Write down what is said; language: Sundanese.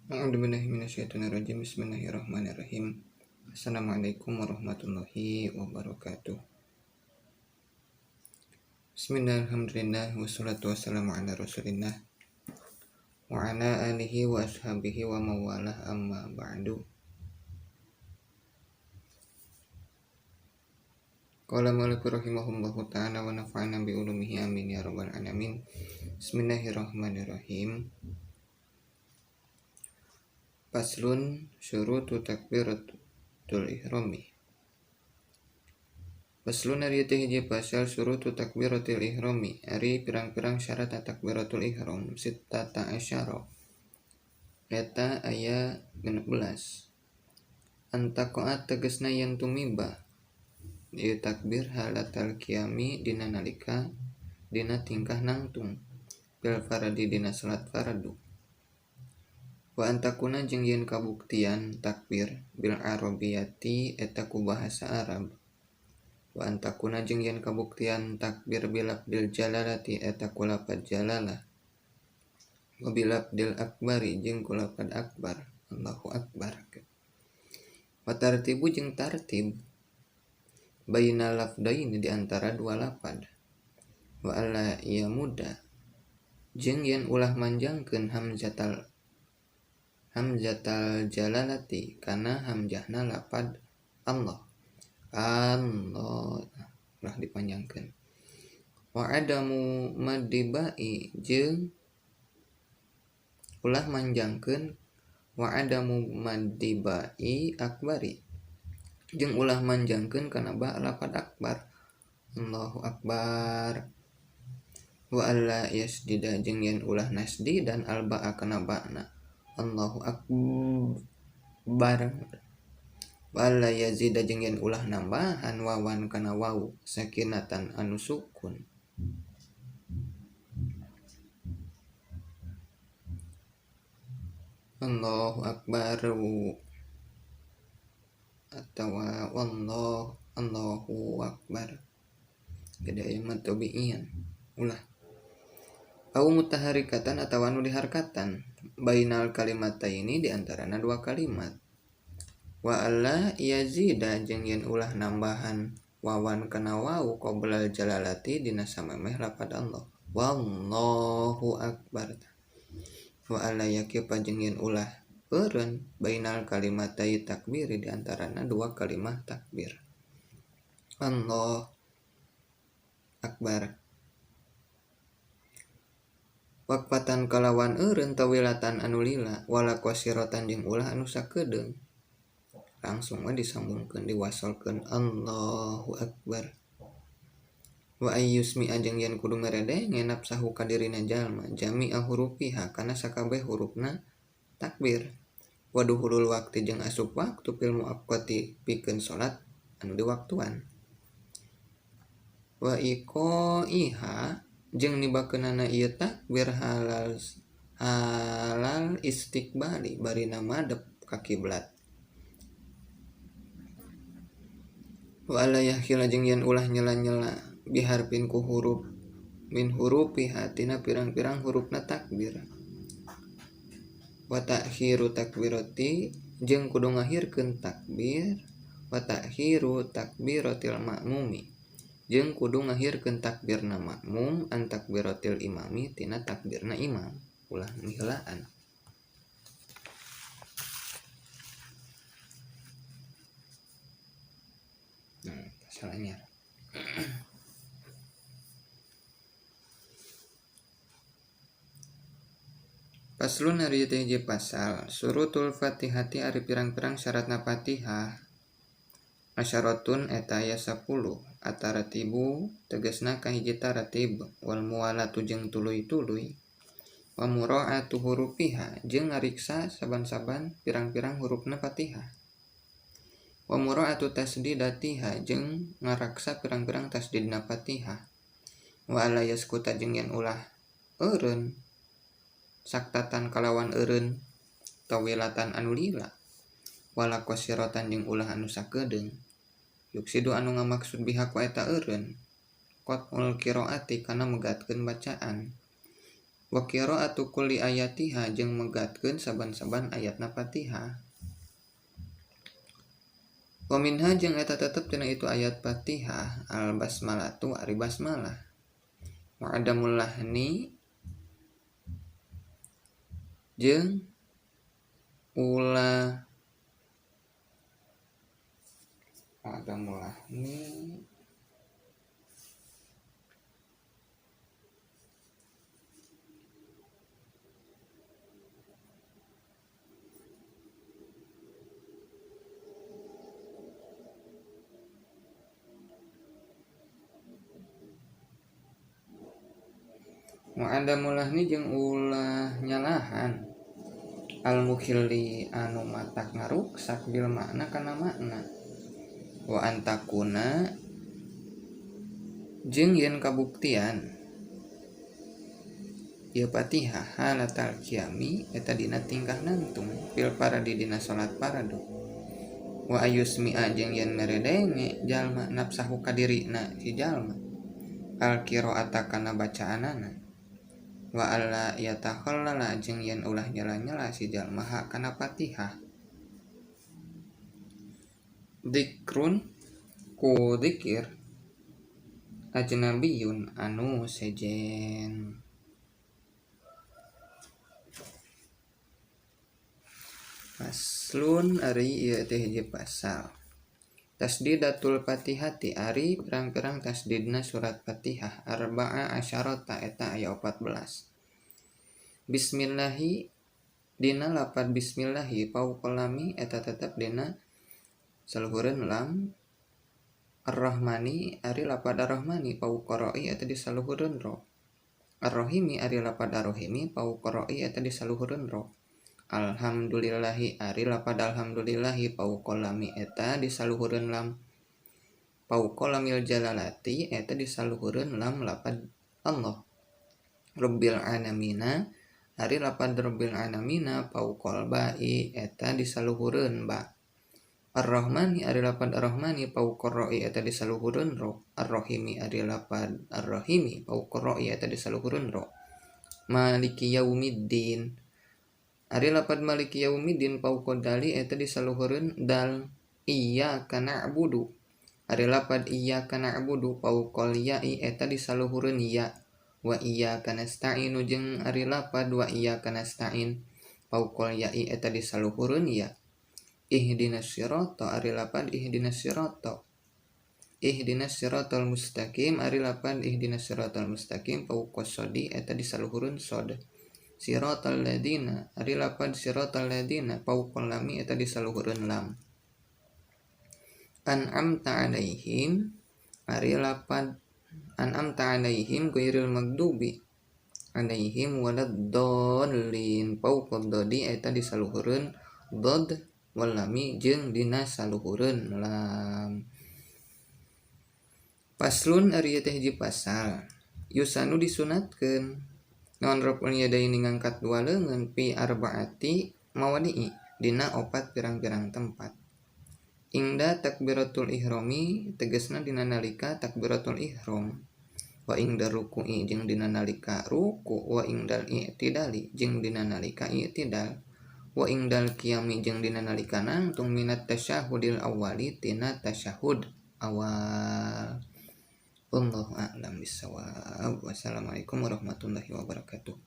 A'udzubillahi minasyaitonirrajim. Bismillahirrahmanirrahim. Assalamualaikum warahmatullahi wabarakatuh. Bismillah, alhamdulillah, wassalatu wassalamu ala rasulillah wa ala alihi wa ashabihi wa mawalah, amma ba'du. Qala malik rahimahullahu ta'ala wa nafa'ana bi ulumihi, amin ya rabbal alamin. Bismillahirrahmanirrahim. Faslun syurutu takbiratul ihrami. Faslun ari teh hiji pasal syurutu takbiratul ihrami, ari pirang-pirang syarat takbiratul ihram sittata asyara. Eta aya 16. Antaqaat tegesna yen tumiba ieu takbir halatal qiyami dina nalika dina tingkah nangtung bil faradi dina salat fardu. Wa antakuna jeung yen kabuktian takbir bil arabiyati eta ku bahasa Arab. Wa antakuna jeung yen kabuktian takbir bilabdil jalalati eta ku lapad jalalah. Wa bilabdil akbari jeung ku lapad akbar, Allahu akbar. Wa tartibu jeung tartib baina lafdaini di antara dua lapad. Wa alla yamuda jeung yen ulah manjangkeun hamzatal jalalati kana hamzahna lapad Allah. Allah ulah dipanjangkeun. Wa adamu maddibai jeung ulah manjangkeun wa adamu maddibai akbari jeung ulah manjangkeun kana ba lapad akbar, Allahu akbar. Wa alla yasdida jeung yen ulah nasdi dan alba kana ba'na, Allahu akbar. Wa alla yazida jeung yen ulah nambahan wawan kana wawu sakinatan anu sukun. Allahu akbar atawa wallahu Allahu akbar. Gede aya mad tabi'ian ulah. Au mutaharikatan atawa anu diharkatan bainal kalimataini di antarana dua kalimat. Wa alla yazida jeung yen ulah nambahan wawan kana wau qoblal jalalati dina samemeh lapad Allah, wallahu akbar. Wa alla yakifa jeung yen ulah eureun bainal kalimatai takbir di antarana dua kalimah takbir, Allah akbar. Waqfatan kalawan eureun tawilatan anu lila wala qasiratan jeung ulah anu sakedeung. Langsung we disambungkeun diwasolkeun Allahu akbar. Wa ayyusmi jeung yen kudu meredenge nafsahu ka dirina jalma jami'a hurufiha kana sakabeh hurufna takbir. Wa duhulul waqti jeung asup waktu fil muaqqati pikeun salat anu diwaktuan. Wa iqaiha jeung nibakeunana ieu takbir halal istiqbali barina madep ka kiblat. Wa alla yahkila jeung yen ulah nyela-nyela biharpin ku huruf min hurufiha tina pirang-pirang hurufna takbir. Wa ta'khiru takbirati jeung kudu ngahirkeun takbir. Wa ta'khiru takbiratil ma'mumi jeung kudu ngahirkeun takbirna makmum an takbiratil imami tina takbirna imam, ulah miheulaan. Masalahnya. Faslun ari teh hiji pasal surutul Fatihati ari pirang-pirang syaratna Fatihah. Asyaratun eta aya 10. Ataratibu tegesna kahiji taratib wal muwalatu jeung tuluy-tuluy wa mura'atu hurufiha jeung ngariksa saban-saban pirang-pirang hurufna Fatihah. Wa mura'atu tasdidatiha jeung ngaraksa pirang-pirang tasdidna Fatihah. Wa alla yaskuta jeung yen ulah eureun saktatan kalawan eureun tawilatan anu lila wala qasiratan jeung ulah anu sakedeung. Yuksidu anu ngamaksud biha ku eta eureun qat'ul qiraati kana megatkeun bacaan. Wa qira'atu kulli ayatiha jeung megatkeun saban-saban ayatna Fatihah. Wa minha jeung eta tetep tina itu ayat Fatihah al basmalatu ari basmalah. Wa adamul lahni jeung ulah adamul lahni wa adamul lahni jeung ulah nyalahan al mukhilli anu matak ngaruksak bil makna kana makna. Wa antakuna jeung yen kabuktian ieu Fatihah halatal qiyami eta dina tingkah nangtung fil faradi dina salat faradu. Wa ayusmi'a jeung yen meredenge jalma nafsahu ka dirina si jalma al qira'ata kana bacaanana. Wa alla yatakhallala jeung yen ulah nyela-nyela si jalma ha kana Fatihah. Dzikrun ku dzikir ajnabiyun anu sejen. Faslun ari ieu teh hiji pasal. Tasdidatul Fatihati ari pirang-pirang tasdidna surat Fatihah arba'a asyarata eta aya 14. Bismillahi dina lapad bismillahi pauqalami eta tetep dina saluhureun lam. Ar-Rahmani ari lapad Ar-Rahmani pauqara'i eta disaluhureun ro. Ar-Rahimi ari lapad Ar-Rahimi pauqara'i eta disaluhureun ro. Alhamdulillahi ari lapad alhamdulillahi pauqalami eta disaluhureun lam. Pauqalamil jalalati eta disaluhureun lam lapad Allah. Rabbil alamina ari lapad rabbil alamina pauqal ba'i eta disaluhureun ba. Ar-Rahmani ari lapad Ar-Rahmani pauqarra'i eta disaluhureun ro. Ar-Rahimi ari lapad Ar-Rahimi pauqarra'i eta disaluhureun ro. Maliki yaumiddin ari lapad maliki yaumiddin pauqadali eta disaluhureun dal. Iyyaka na'budu ari lapad iyyaka na'budu pauqal ya'i eta disaluhureun ya. Wa iyyaka nasta'inu jeung ari lapad wa iyyaka nasta'in pauqal ya'i eta disaluhureun ya. Ihdinas sirata ari lapad ihdinas sirata. Ihdinas siratal mustaqim ari lapad ihdinas siratal mustaqim pauqasodi eta disaluhureun sod. Siratal ladina ari lapad siratal ladina pauqal lami eta disaluhureun lam. An'amta alaihim ari lapad an'amta alaihim ghairil maghdubi alaihim waladdallin pauqal dodi eta disaluhureun dod walami jeung dina saluhureun lam. Paslun ari teh hiji pasal. Yusanu disunatkeun naon raful yadaini ngangkat dua leungeun pi arbaati mawadi'i dina opat pirang-pirang tempat. Ingda takbiratul ihrami tegasna dina nalika takbiratul ihram. Wa ingda ruku'i jeung dina nalika ruku, wa ingdal i'tidali jeung dina nalika i'tidal, wa ingdal qiyami jeung dina nalika nangtung minat tasyahudil awali tina tasyahud awal. Wallahu a'lam bissawab. Wassalamualaikum warahmatullahi wabarakatuh.